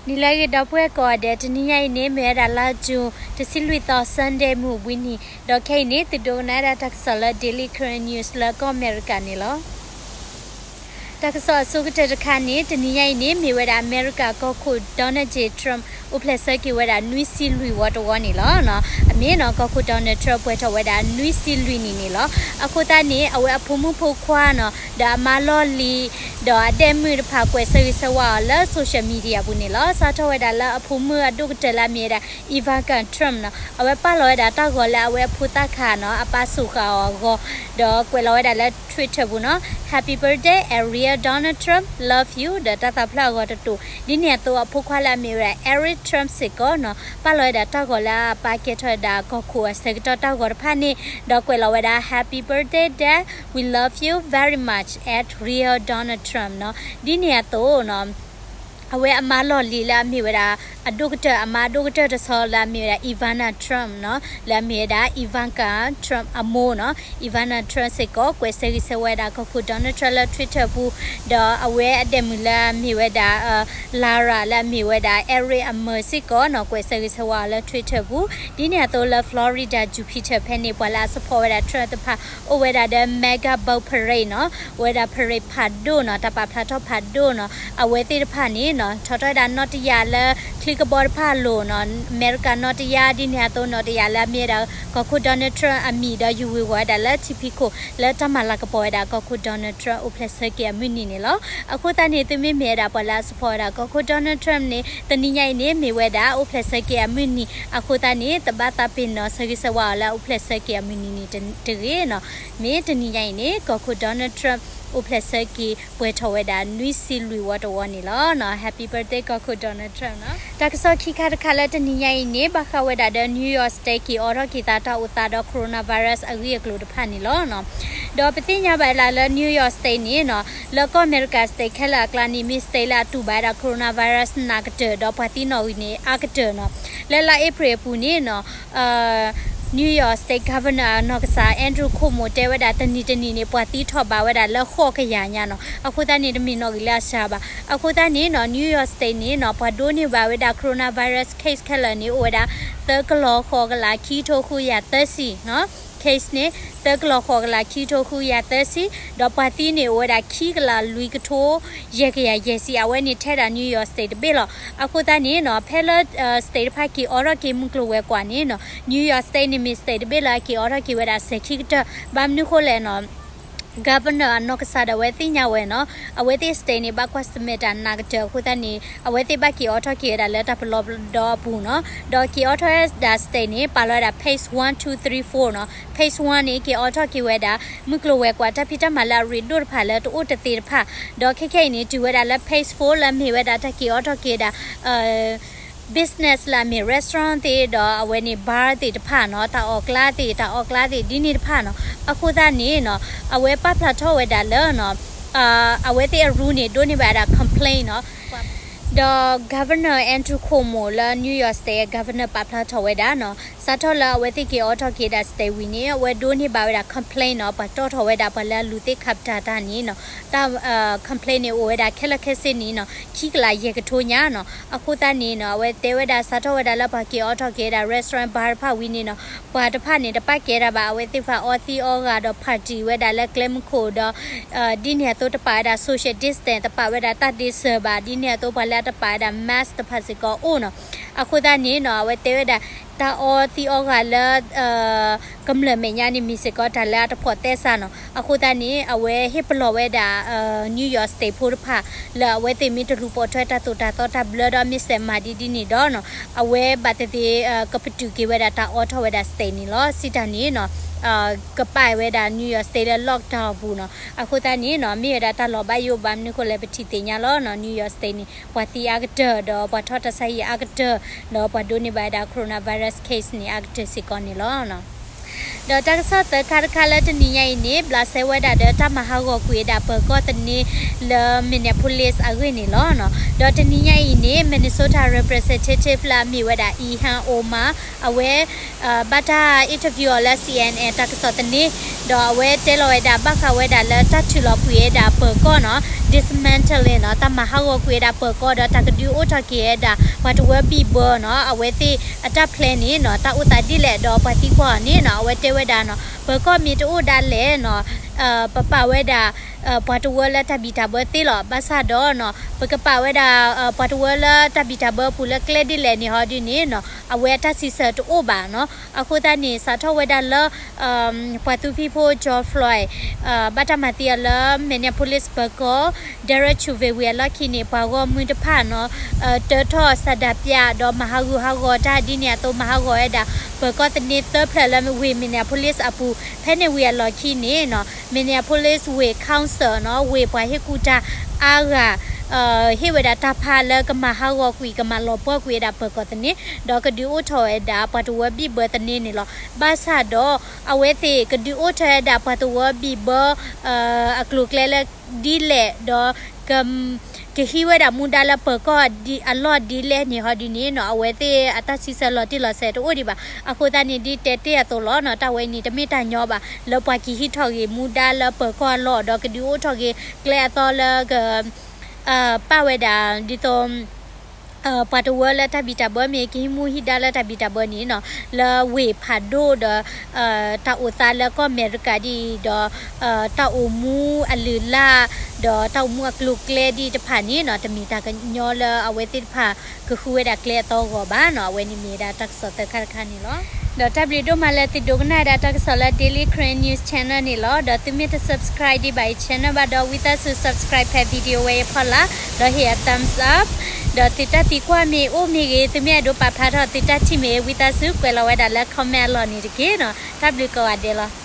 နံၤလၢအဂ့ၤ ဒီပုၢ်ဝဲၢ်ကိးဂၤဒဲး, တနံၤညါအံၤန့ၣ် မ့ၢ်ဝဲဒၣ်လါယူၤ တဆံလွံၢ်သီ Sunday မုၢ်ဘှံးနံၤ, ဒီးခဲအံၤန့ၣ် သုဒိကနၣ်ဝဲဒၣ်တၢ်ကစီၣ်လၢ Daily Karen News လၢကီၢ်အမဲရကၤန့ၣ်လီၤ. တၢ်ကစီၣ်အဆိကတၢၢ်တခါန့ၣ် တနံၤညါအံၤန့ၣ် မ့ၢ်ဝဲဒၣ်အမဲရကၤကီၢ်ခိၣ် Donald J Trump အိၣ်ဖျဲၣ်ဆၢက့ၤဝဲဒၣ်နွံဆံလွံၢ်ဝီတဝီန့ၣ်လီၤ. အမ့ၢ်နီၤ ကီၢ်ခိၣ် Donald Trump ပှဲၤထီၣ်ဝဲဒၣ်နွံဆံလွံၢ်နံၣ်န့ၣ်လီၤ. အဃိသတးန့ၣ် အဝဲအဖိမုၣ်ဖိခွါနီၤ ဒီးအမါလီၢ်လံၤ ဒီးအဒဲၣ်မုၣ်တဖၣ် ကွဲးဆၢဂ့ၤဆၢဝါအီၤလၢ social media ပူၤန့ၣ်လီၤ. စးထီၣ်ဝဲဒၣ်လၢအဖိမုၣ်အဒိၣ်ကတၢၢ်လၢအမ့ၢ်ဝဲဒၣ် Ivanka Trump နီၤ အဝဲပာ်လီၤဝဲဒၣ်တၢ်ဂီၤလၢအဝဲအဖိသၣ်ခါနီၤ အပၢ်စိာ်ဃာ်အီၤအဂီၢ် ဒီးကွဲးလီၤဝဲဒၣ်လၢ Twitter ပူၤနီၤ Happy birthday a real Donald Trump, love you ဒီးတၢ်သးဖျၢၣ်အဂီၤတတိၤ, ဒ်န့ၣ်အသိးအဖိခွါလၢအမ့ၢ်ဝဲဒၣ် Eric Trump စ့ၢ်ကီးနီၤ ပာ်လီၤဝဲဒၣ်တၢ်ဂီၤလၢအပၢ်ကဲထီၣ်ဝဲဒၣ်ကီၢ်ခိၣ်အဆၢကတီၢ်တၢ်ဂီၤတဖၣ်န့ၣ် ဒီးကွဲးလီၤဝဲဒၣ် Happy birthday dad, we love you very much at real Donald Trump နီၤ ဒ်န့ၣ်အသိးနီၤ အဝဲအမါလီၢ်လံၤလၢအမ့ၢ်ဝဲဒၣ် အဒိၣ်ကတၢၢ် အမါအဒိၣ်ကတၢၢ်တဆီလၢအမ့ၢ်ဝဲဒၣ် Ivana Trump နီၤ လၢအမ့ၢ်ဝဲဒၣ် Ivanka Trump အမိၢ်နီၤ Ivana Trump စ့ၢ်ကီး ကွဲးဆၢဂ့ၤဆၢဝါဝဲဒၣ်ကီၢ်ခိၣ် Donald Trump လၢ Twitter ပူၤ, ဒီးအဝဲအဒဲၣ်မုၣ်လၢအမ့ၢ်ဝဲဒၣ် Lara လၢအမ့ၢ်ဝဲဒၣ် Eric အမၢၤစ့ၢ်ကီးနီၤ ကွဲးဆၢဂ့ၤဆၢဝါအီၤလၢ Twitter ပူၤ, ဒ်န့ၣ်အသိးလၢ Florida Jupiter ဖဲန့ၣ် ပှၤလၢအ support ဝဲဒၣ် Trump တဖၣ် အိၣ်ဝဲဒၣ်ဒီး mega boat parade နီၤ အိၣ်ဝဲဒၣ် parade ဖးဒိၣ်နီၤ တၢ်ပာ်ဖျါထီၣ်ဖးဒိၣ်နီၤ အဝဲသ့ၣ်တဖၣ်န့ၣ်နီၤ ထီၣ်ထီၣ်ဝဲဒၣ်နီၣ်တယၢ်လၢချံကဘီတဖၣ်အလိၤနီၤ အမဲရကၤနီၣ်တယၢ် ဒ်န့ၣ်အသိးနီၣ်တယၢ်လၢအမ့ၢ်ဝဲဒၣ် ကီၢ်ခိၣ် Donald Trump အမံၤဒီးယူၤဝ့ၤဝီၤဝဲဒၣ်လၢထံဖံးခိၣ် လၢတၢ်မၤလၤကပီၤဝဲဒၣ်ကီၢ်ခိၣ် Donald Trump အိၣ်ဖျဲၣ်ဆၢက့ၤအမုၢ်နံၤန့ၣ်လီၤ. အဃိသတးန့ၣ် သုမ့မ့ၢ်ဝဲဒၣ်ပှၤလၢအ support ဝဲဒၣ်ကီၢ်ခိၣ် Donald Trump န့ၣ် တနံၤညါအံၤန့ၣ် မ့ၢ်ဝဲဒၣ်အိၣ်ဖျဲၣ်ဆၢက့ၤအမုၢ်နံၤ အဃိသတးန့ၣ် တဘၣ်သးပ့ၤနီၣ်ဆၢဂ့ၤဆၢဝါအီၤလၢအအိၣ်ဖျဲၣ်ဆၢက့ၤအမုၢ်နံၤန့ၣ်တဂ့ၤနီၤ. မ့ၢ်တနံၤညါအံၤန့ၣ် ကီၢ်ခိၣ် Donald Trump အိၣ်ဖျဲၣ်ဆၢက့ၤပှဲၤထီၣ်ဝဲဒၣ်နွံဆံလွံၢ်ဝီတဝီန့ၣ်လီၤ. Happy birthday ကီၢ်ခိၣ် Donald Trump နီၤ. တၢ်ကစီၣ်ခံခါတခါလၢတနံၤညါအံၤန့ၣ် ဘၣ်ဃးဝဲဒၣ်ဒီး New York State က့ၤအိးထီၣ်က့ၤသးတၢ်အိၣ်သးဒီး coronavirus အဂ့ၢ်အကျိၤတဖၣ်န့ၣ်လီၤ. ဒီးပသ့ၣ်ညါဘၣ်လၢ New York State န့ၣ်နီၤ လၢကီၢ်အမဲရကၤ state ခဲလၢာ်အကျါန့ၣ် မ့ၢ် state လၢအတူၢ်ဘၣ်ဝဲဒၣ် coronavirus နးကတၢၢ် ဒီးပှၤသံနီၣ်ဂံၢ်န့ၣ်အါကတၢၢ်နီၤ. လၢလါအ့ဖြ့ၣ်အပူၤန့ၣ်နီၤ New York State Governor အနီၢ်ကစၢ် Andrew Cuomo တဲဝဲဒၣ် တနံၤတနံၤန့ၣ် ပှၤသံထီၣ်ဘၣ်ဝဲဒၣ်လၢဃိးကယၤညါနီၤ. အဃိသတးန့ၣ် တမ့ၢ်နီၣ်ဂံၢ်လၢအစှၤဘၣ်. အဃိသတးန့ၣ်နီၤ New York State န့ၣ်နီၤ ပှၤဒိးန့ၢ်ဘၣ်ဝဲဒၣ် coronavirus case ခဲလၢာ်န့ၣ် အိၣ်ဝဲဒၣ် သၢကလီၤဃိးကလးခံကထိဃုကယၤသၢဆံနီၤ case န့ၣ် သၢကလီၤဃိးကလးခံကထိဃုကယၤသၢဆံ, ဒီးပှၤသံန့ၣ်အိၣ်ဝဲဒၣ်ခံကလးလွံၢ်ကထိယဲၢ်ကယၤယဲၢ်ဆံ, အဝဲန့ၣ်ထဲဒၣ် New York State တဘ့ၣ်လီၤ. အဃိသတးန့ၣ်နီၤ ဖဲလၢ state တဖၣ်က့ၤအိးထီၣ်က့ၤမုၢ်ကျိၤဝဲၤကွာ်န့ၣ်နီၤ New York State န့ၣ်မ့ၢ် state တဘ့ၣ်လၢအက့ၤအိးထီၣ်က့ၤဝဲဒၣ်စဲၤခံကတၢၢ်, ဘၣ်မနုၤဃိလဲၣ်နီၤ Governor အနီၢ်ကစၢ်ဒီးအဝဲသ့ၣ်ညါဝဲနီၤ အဝဲသ့ၣ် state န့ၣ် ဘၣ်ကွၢ်ဆၢၣ်မဲာ်တၢ်နးကတၢၢ်အဃိသတးန့ၣ် အဝဲသ့ၣ်ဘၣ်က့ၤအိးထီၣ်က့ၤဝဲဒၣ်လၢတၢ်ပလီၢ်ပဒီအပူၤနီၤ, ဒီးက့ၤအိးထီၣ်ဝဲဒၣ် state န့ၣ် ပာ်လီၤဝဲဒၣ် phase one, two, three, four နီၤ, phase one န့ၣ် က့ၤအိးထီၣ်က့ၤဝဲဒၣ် မုၢ်ကျိၤဝဲၤကွာ်တၢ်ဖံးတၢ်မၤလၢအရ့ဒိၣ်တဖၣ်လၢတအိၣ်တသ့တဖၣ်, ဒီးခဲခဲအံၤန့ၣ် တုၤဝဲဒၣ်လၢ phase four လၢအမ့ၢ်ဝဲဒၣ်တၢ်က့ၤအိးထီၣ်က့ၤဝဲဒၣ် business လၢအမ့ၢ် restaurant သ့ၣ် ဒီးအဝဲန့ၣ် bar သ့ၣ်တဖၣ်နီၤ တၢ်အီၣ်ကျါသ့ၣ် တၢ်အီၣ်ကျါသ့ၣ် ဒ်န့ၣ်တဖၣ်နီၤ, အဃိသတးန့ၣ်နီၤ အဝဲပာ်ဖျါထီၣ်ဝဲဒၣ်လၢနီၤ အဝဲသ့ၣ်အရူန့ၣ် ဒိးန့ၢ်ဘၣ်ဝဲဒၣ် complaint နီၤ, ဒီး Governor Andrew Cuomo လၢ New York State Governor ပာ်ဖျါထီၣ်ဝဲဒၣ်နီၤ စးထီၣ်လၢအဝဲသ့ၣ်က့ၤအိးထီၣ်က့ၤဒၣ် state ဝံၤန့ၣ် အဝဲဒိးန့ၢ်ဘၣ်ဝဲဒၣ် complaint နီၤ ပှၤတီၣ်ထီၣ်ဝဲဒၣ်ပှၤလၢအလူၤသ့ၣ်ခးပတာ်တၢ်န့ၣ်နီၤ တၢ် complaint န့ၣ်အိၣ်ဝဲဒၣ်ခဲလၢာ်ခဲဆ့န့ၣ်နီၤ ခံကလးယဲၢ်ကထိညါနီၤ, အဃိသတးန့ၣ်နီၤ အဝဲတဲဝဲဒၣ်စးထီၣ်ဝဲဒၣ်လၢပှၤက့ၤအိးထီၣ်က့ၤဝဲဒၣ် restaurant bar တဖၣ်ဝံၤန့ၣ်နီၤ ပှၤတဖၣ်န့ၣ် တပာ်ကဲတၢ်ဘၣ် အဝဲသ့ၣ်တဖၣ်အီသံးအီဂၤဒီး party ဝဲဒၣ်လၢကျဲမုၢ်ခိၣ်ဒီး ဒ်န့ၣ်အသိးတပာ်ဝဲဒၣ် social distance တပာ်ဝဲဒၣ်တၢ်ဒ့စၢၤဘၣ် ဒ်န့ၣ်အသိးပှၤလၢအတပာ်ဝဲဒၣ် mask တဖၣ်စ့ၢ်ကီးအိၣ်နီၤ, အဃိသတးန့ၣ်နီၤ အဝဲတဲဝဲဒၣ် တၢ်အီသံးအီဂၤလၢ ကမျၢၢ်မဲာ်ညါန့ၣ်မ့ၢ်စ့ၢ်ကီးတၢ်လၢအတဖိးသဲစးနီၤ, အဃိသတးန့ၣ် အဝဲဟ့ၣ်ပလီၢ်ဝဲဒၣ် New York State ဖိတဖၣ် လၢအဝဲသ့ၣ်မ့ၢ်တလူၤပိာ်ထွဲတၢ်သိၣ်တၢ်သီတၢ်ဘျၢဒီးမ့ၢ်စဲးမၤဒ်ဒ်န့ၣ်ဒီးနီၤ အဝဲဘၣ်သ့ၣ်သ့ၣ် ကပတုာ်က့ၤဝဲဒၣ်တၢ်အိးထီၣ်ဝဲဒၣ် state န့ၣ်လီၤ. စံးတၢ်န့ၣ်နီၤ ကပာ်ဝဲဒၣ် New York State လၢ lockdown အပူၤနီၤ, အဃိသတးန့ၣ်နီၤ မ့ၢ်ဝဲဒၣ်တၢ်လီၤဘၣ်ယိၣ်ဘၣ်မနုၤဃိလဲၣ် ပထံၣ်သ့ၣ်ညါလီၤနီၤ New York State န့ၣ် ပှၤသံအါကတၢၢ်ဒီးပှၤထီၣ်တၢ်ဆါဟံၣ်အါကတၢၢ် ဒီးပှၤဒိးန့ၢ်ဘၣ်ဝဲဒၣ် coronavirus case န့ၣ် အါကတၢၢ်စ့ၢ်ကီးန့ၣ်လီၤ. ဒီးတၢ်ကစီၣ်သၢခါတခါလၢတနံၤညါအံၤန့ၣ် ဘျးစဲဝဲဒၣ်ဒီးတၢ်မၤဟးဂီၤကွံာ်ဝဲဒၣ်ပၢၤကီၢ်သန့လၢ Minneapolis အဂ့ၢ်န့ၣ်လီၤ. ဒီးတနံၤညါအံၤန့ၣ် Minnesota representative လၢအမ့ၢ်ဝဲဒၣ် Ilhan Omar အဝဲ ဘၣ်တၢ် interview အီၤလၢ C N N တၢ်ကစီၣ်သန့, ဒီးအဝဲတဲလီၤဝဲဒၣ်ဘၣ်ဃးဝဲဒၣ်လၢတၢ်ထုးလီၤကွံာ်ဝဲဒၣ်ပၢၤကီၢ်နီၤ, dismantling နီၤ, တၢ်မၤဟးဂီၤကွံာ်ဝဲဒၣ်ပၢၤကီၢ် ဒီးတၢ်ကဒုးအိၣ်ထီၣ်က့ၤဝဲဒၣ် ပှၤတဝၢဘံၣ်ဘၢနီၤ, အဝဲသ့ၣ်အတၢ် plan န့ၣ်နီၤ, တၢ်အိၣ်သးဒ်လဲၣ် ဒီးပှၤသံကွၢ်အီၤန့ၣ်နီၤ, အဝဲတဲဝဲဒၣ်နီၤ, ပၢၤကီၢ်မ့ၢ်တအိၣ်ဒၣ်လဲာ်နီၤ, ပပာ်ဝဲဒၣ် ပှၤတဝၢလၢတၢ်ဘံၣ်တၢ်ဘၢသ့လီၤ. ဘၣ်ဆၣ်ဒီးနီၤ, ပကပာ်ဝဲဒၣ် ပှၤတဝၢလၢတၢ်ဘံၣ်တၢ်ဘၢအပူၤလၢကျဲဒ်လဲၣ်န့ၣ်ဟီဒ်န့ၣ်နီၤ, အဝဲအတၢ်စံးဆၢတအိၣ်ဘၣ်နီၤ. အဃိသတးန့ၣ် စးထီၣ်ဝဲဒၣ်လၢ ပှၤသူဖံးဖိ George Floyd ဘၣ်တၢ်မၤသံအီၤလၢ Minneapolis ပၢၤကီၢ် Derek Chauvin ဝံၤအလီၢ်ခံန့ၣ် ပှၤဂီၢ်မုၢ်တဖၣ်နီၤ, တၢထီၣ်ဆန္ဒပြ ဒီးမၤဟးဂူာ်ဟးဂီၤတၢ်ဒ်န့ၣ်အသိး မၤဟးဂီၤဝဲဒၣ် ပၢၤကီၢ်သန့သၢဖျၢၣ်လၢဝ့ၢ် Minneapolis အပူၤ, ဖဲန့ၣ်ဝံၤအလီၢ်ခံန့ၣ်နီၤ, Minneapolis ဝ့ၢ် council နီၤ, ဝ့ၢ်ပှၤဟ့ၣ်ကူၣ်တၢ်အါဂၤ ဟ့ၣ်ဝဲဒၣ်တၢ်ဖးလၢကမၤဟးဂီၤကွံာ် ကမၤလီၤပှီၢ်ကွံာ်ဝဲဒၣ်ပၢၤကီၢ်သန့, ဒီးကဒုးအိၣ်ထီၣ်ဝဲဒၣ်ပှၤတဝၢဘံၣ်ဘၢသန့န့ၣ်လီၤ. ဘၣ်ဆၣ်ဒီး အဝဲသ့ၣ်ကဒုးအိၣ်ထီၣ်ဝဲဒၣ်ပှၤတဝၢဘံၣ်ဘၢ အကျိၤအကျဲလၢဒ်လဲၣ်ဒီး ကဟံးဝဲဒၣ်မူဒါလၢပၢၤကီၢ်အလီၢ်ဒ်လဲၣ်န့ၣ်ဟီဒ်န့ၣ်နီၤ, အဝဲသ့ၣ်အတၢ်စံးဆၢလီၤတံၢ်လီၤဆဲးတအိၣ်ဒံးဘၣ်. အဃိသတးန့ၣ် ဒ်တဲတ့ၢ်အသိးလီၤနီၤ, တၢ်ဝဲအံၤန့ၣ် တမ့ၢ်တၢ်ညီဘၣ် လၢပှၤကဟံးထီၣ်ဂ့ၤမူဒါလၢပၢၤကီၢ်အလီၢ် ဒီးကဒုးအိၣ်ထီၣ်က့ၤကျဲအသီလၢက ပာ်ဝဲဒၣ်ဒ်သိး ပှၤတဝၢလၢတၢ်ဘံၣ်တၢ်ဘၢမ့ၢ် ကဟံးမူဟံးဒါလၢတၢ်ဘံၣ်တၢ်ဘၢန့ၣ်နီၤ, လၢဝ့ၢ်ဖးဒိၣ်ဒီး တၢ်အိၣ်သးလၢကီၢ်အမဲရကၤဒ်အံၤဒီး တၢ်အိၣ်မူအလုၢ်အလၢ် ဒီးတၢ်အိၣ်မူအကျိၤအကျဲဒ်အံၤတဖၣ်န့ၣ်နီၤ, တမ့ၢ်တၢ်ကညီလၢအဝဲသ့ၣ်တဖၣ်ကဃုဝဲဒၣ်ကျဲအသီအဂီၢ်ဘၣ်နီၤ. အဝဲန့ၣ်မ့ၢ်ဝဲဒၣ်တၢ်ကစီၣ်သၢခါတခါန့ၣ်လီၤ. ဒီးတၢ်ဘျုးဒိၣ်မးလၢသုဒိကနၣ်ဝဲဒၣ်တၢ်ကစီၣ်လၢ Daily Karen News Channel န့ၣ်လီၤ. ဒီးသုမ့ၢ်တ subscribe ဒံးဘၣ်အံၤ channel ဘၣ်ဒီး ဝံသးစူၤ subscribe ဖဲ video ဝဲအဖီလာ် ဒီးဟ့ၣ်အ thumbs up, ဒီးသုတၢ်သံကွၢ်မ့ၢ်အိၣ်မ့ၢ်ဂ့ၤ, သုမ့ၢ်အဲၣ်ဒိးပာ်ဖျါထီၣ်သုတၢ်ထံၣ်မ့ၢ်ဂ့ၤ, ဝံသးစူၤကွဲးလီၤဝဲဒၣ်လၢ comment အလီၢ်န့ၣ်တက့ၢ်နီၤ. တၢ်ဘျုးကိးဂၤဒဲးလီၤ.